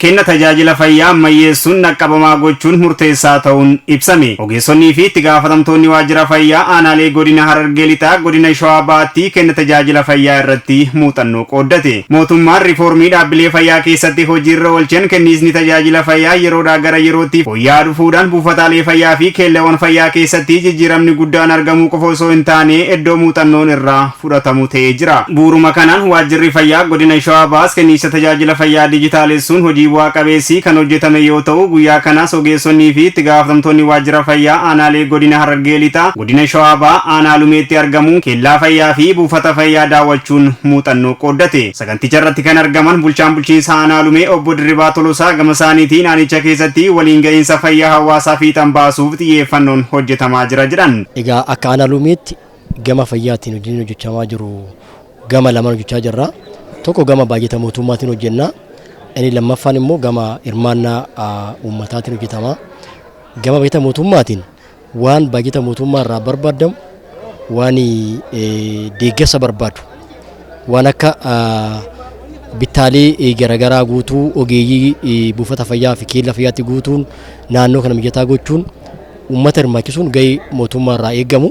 Kenna tajaajila fayyaa ammayyeessuun dhaqqabamaa gochuun murteessaa ta'uun ibsame. Ogeessonnii fi itti gaafatamtoonni waajjira fayyaa aanaalee godina Harargee Lixaa, godina Shawaa Bahaatti kenna tajaajila fayyaa irratti muuxannoo qooddate. Mootummaan riifoormii dhaabbilee fayyaa keessatti hojiirra oolchen kenniisni tajaajila fayyaa yeroodhaa gara yerootti fooyya'aa dhufuudhaan buufataalee fayyaa fi keellawwan fayyaa keessatti jijjiiramni guddaan argamuu qofa osoo hin taane iddoo muuxannoon irraa fudhatamu ta'ee jira. Bu'uuruma kanaan waajjirri fayyaa godina Shawaa Bahaas kenniisa tajaajila fayyaa dijitaalessuun hojii bu'aa qabeessi kan hojjetame yoo ta'u, guyyaa kanas ogeessonnii fi itti gaafatamtoonni waajjira fayyaa aanaalee godina Harargee Lixaa, godina Shawaa Bahaa, aanaa Lumeetti argamuun kellaa fayyaa fi buufata fayyaa daawwachuun muuxannoo qooddate. Saganticha irratti kan argaman bulchaan bulchiinsa aanaa Lumee obbo Dirribaa Tolosaa gama isaaniitiin aanicha keessatti waliin gahiinsa fayyaa hawaasaa fiixan baasuuf xiyyeeffannoon hojjetamaa jira jedhan. Egaa akka aanaa Lumeetti gama fayyaatiin hojiin hojjetamaa jiru gama lamaan hojjechaa jirra. Tokko gama baajata mootummaatiin hojjenna. Inni lammaffaan immoo gama hirmaannaa uummataatiin hojjetama. Gama baajata mootummaatiin waan baajata mootummaa irraa barbaadamu, waan deeggarsa barbaadu, waan akka bittaalee garaagaraa guutuu, ogeeyyii buufata fayyaa fi keella fayyaatti guutuun, naannoo kana mijataa gochuun, uummata hirmaachisuun gahee mootummaa irraa eegamu.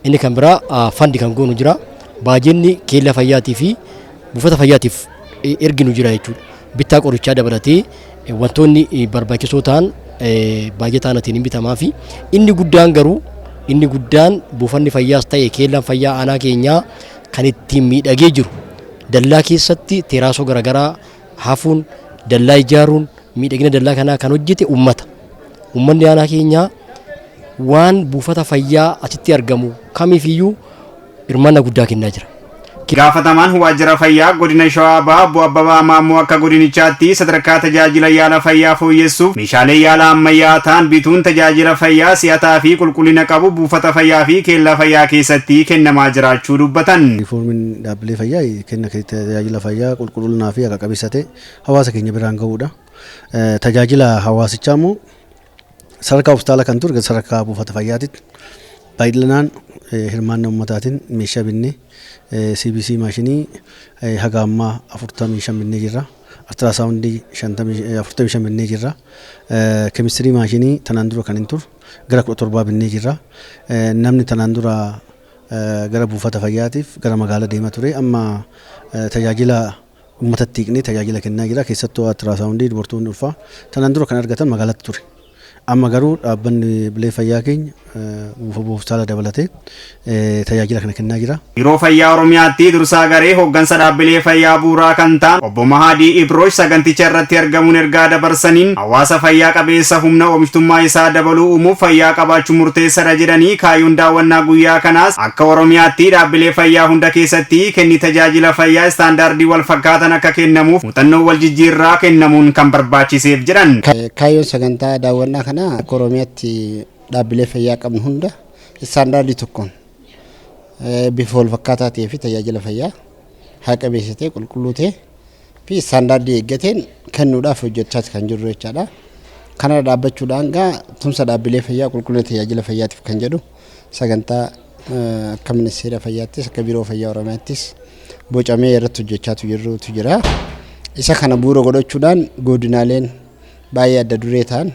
Inni kan biraa fund kan goonu jira. Baajenni keella fayyaatii fi buufata fayyaatiif erginu jira jechuudha. Bittaa qorichaa dabalatee wantoonni barbaachisoo ta'an baajetaan hin bitamaa fi inni guddaan garuu, inni guddaan buufanni fayyaas ta'e keellaan fayyaa aanaa keenyaa kan ittiin miidhagee jiru, dallaa keessatti teeraasoo garaagaraa hafuun, dallaa ijaaruun, miidhagina dallaa kanaa kan hojjete uummata. Uummanni aanaa keenyaa waan buufata fayyaa achitti argamu kamiifiyyuu hirmaannaa guddaa kennaa jira. Gaafatamaan waajjira fayyaa godina Shawaa Bahaa obbo Abbabaa Maammoo akka godinichaatti sadarkaa tajaajila yaala fayyaa fooyyessuuf meeshaalee yaala ammayyaa ta'an bituun tajaajila fayyaa si'ataa fi qulqullina qabu buufata fayyaa fi keellaa fayyaa keessatti kennamaa jiraachuu dubbatan. Riifoormiin dhaabbilee fayyaa kenna tajaajila fayyaa qulqullinaa fi haqa qabeessa ta'e hawaasa keenya biraan gahuudha. Tajaajila hawaasichaa immoo sadarkaa hospitaala kan ture sadarkaa buufata fayyaatitti baay'inaan hirmaannaa uummataatiin meeshaa binnee CBC maashinii haga ammaa 45 binnee jirra. Ultrasoundii 45 binnee jirra. Keemistirii maashinii tanaan dura kan hin turre gara 17 binnee jirra. Namni tanaan dura gara buufata fayyaatiif gara magaalaa deemaa ture, amma tajaajila uummatatti hiiknee tajaajila kennaa jira. Keessattuu ultrasoundii dubartoonni ulfaa tanaan dura kan argatan magaalatti ture. Amma garuu dhaabbanni bilee fayyaa keenya buufata dabalatee tajaajila kana kennaa jira. Biiroo Fayyaa Oromiyaatti dursaa garee hooggansa dhaabbilee fayyaa bu'uuraa kan ta'an obbo Mahadii Ibroosh saganticha irratti argamuun ergaa dabarsaniin, hawaasa fayyaa qabeessa humna oomishtummaa isaa dabaluu uumuuf fayyaa qabaachuu murteessaadha jedhanii, kaayyoon daawwannaa guyyaa kanaas akka Oromiyaatti dhaabbilee fayyaa hunda keessatti kenni tajaajila fayyaa istaandaardii wal fakkaatan akka kennamuuf muuxannoo wal jijjiirraa kennamuun kan barbaachiseef jedhan. Kaayyoon sagantaa daawwannaa kanaa akka Oromiyaatti dhaabbilee fayyaa qabnu hunda istaandaardii tokkoon bifa wal fakkaataa ta'ee fi tajaajila fayyaa haqa qabeessa ta'e, qulqulluu ta'e fi istaandaardii eeggateen kennuudhaaf hojjechaa kan jirru jechaadha. Kanarra dhaabbachuudhaan gaa tumsa dhaabbilee fayyaa qulqullina tajaajila fayyaatiif kan jedhu sagantaa akka ministeera fayyaattis akka biiroo fayyaa Oromiyaattis bocamee irratti hojjechaatu jirrutu jira. Isa kana bu'uura godhachuudhaan godinaaleen baay'ee adda duree ta'an,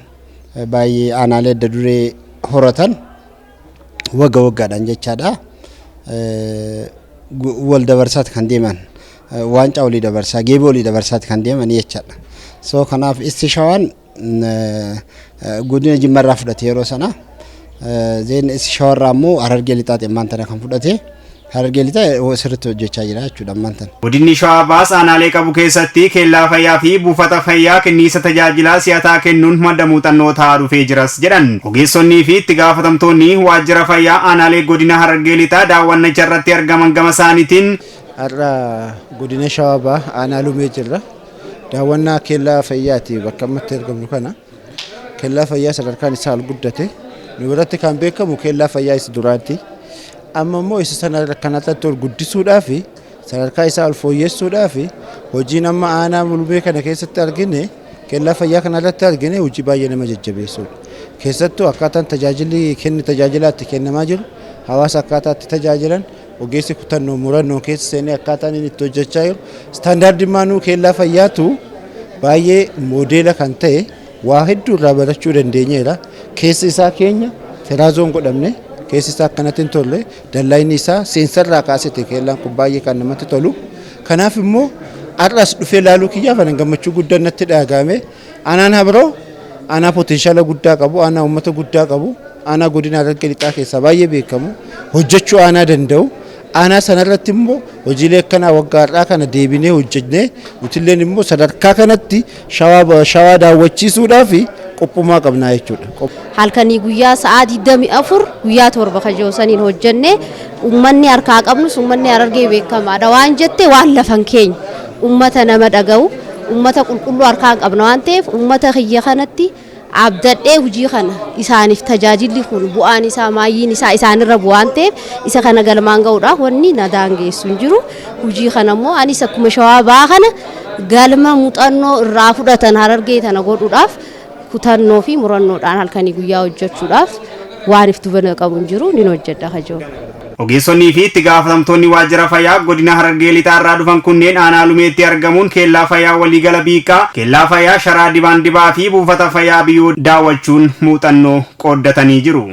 baay'ee aanaalee adda duree horatan wagga waggaadhaan jechaadha. Wal dabarsaati kan deeman, waancaa walii dabarsaa, geeboo walii dabarsaati kan deeman jechaadha. So kanaaf isti Shawaan godina Jimmarraa fudhate yeroo sana. Then isti Shawarraa immoo Harargee Lixaati ammaan tana kan fudhate. Harargee Lixaa sirriitti hojjechaa jira jechuudha ammaan tana. Godinni Shawaa Bahaas aanaalee qabu keessatti kellaa fayyaa fi buufata fayyaa kenniisa tajaajilaa si'ataa kennuun madda muuxannoo ta'aa dhufee jiras jedhan. Ogeessonnii fi itti gaafatamtoonni waajjira fayyaa aanaalee godina Harargee Lixaa daawwannicha irratti argaman gama isaaniitiin, Har'a godina Shawaa Bahaa aanaa Lumee jirra. Daawwannaa kellaa fayyaati bakka ammatti argamnu kana. Kellaa fayyaa sadarkaan isaa ol guddate. Nu biratti kan beekamu kellaa fayyaa isa duraati. Amma immoo isa sana kanatti ol guddisuudhaaf, sadarkaa isaa ol fooyyessuudhaaf hojiin amma aanaa Lumee kana keessatti argine, kellaa fayyaa kana irratti argine, hojii baay'ee nama jajjabeessudha. Keessattuu akkaataan tajaajilli kenni tajaajilaatti kennamaa jiru, hawaasa akkaataa itti tajaajilan, ogeessi kutannoo murannoo keessa seenee akkaataan inni itti hojjechaa jiru, istaandaardii maanuu kellaa fayyaatu Baay'ee moodeela kan ta'e waa hedduu irraa barachuu dandeenyeera. Keessi isaa keenya firaazoon godhamne, keessi isaa akkanatti hin tolle, dallaan isaa seensarraa kaasete keellaan kun baay'ee kan namatti tolu. Kanaaf immoo har'as dhufee ilaaluu kiyyaaf anan gammachuu guddaan natti dhagahame. Aanaan Habroo aanaa potenshaala guddaa qabu, aanaa uummata guddaa qabu, aanaa godina Harargee Lixaa keessaa baay'ee beekamu, hojjechuu aanaa danda'u. Aanaa sanarratti immoo hojiilee akkanaa waggaa har'aa kana deebinee hojjennee nutilleen immoo sadarkaa kanatti Shawaa daawwachiisuudhaaf qophummaa qabnaa jechuudha. Halkanii guyyaa sa'aa 24 guyyaa 7 kajoosaniin hojjennee uummanni harkaa qabnus uummanni Harargee beekamaadha waan jette, waan lafan keenya uummata nama dhaga'u, uummata qulqulluu harkaa qabna waan ta'eef, uummata kiyya kanatti abdadhee hojii kana isaaniif tajaajilli kun bu'aan isaa maayyiin isaa isaanirra bu'aan ta'eef, isa kana galmaan ga'uudhaaf wanni na daangeessu hin jiru. Hojii kana immoo anis akkuma Shawaa Bahaa kana galma muuxannoo irraa fudhatan Harargee tana godhuudhaaf kutannoo fi murannoodhaan halkanii guyyaa hojjechuudhaaf waan if dubana qabu hin jiru, nin hojjedha kajoo. Ogeessonnii fi itti gaafatamtoonni waajjira fayyaa godina Harargee Lixaa irraa dhufan kunneen aanaa Lumeetti argamuun keellaa fayyaa waliigala Biiqaa, keellaa fayyaa Sharaa Dibaan Dibaa fi buufata fayyaa Biyyoo daawwachuun muuxannoo qooddatanii jiru.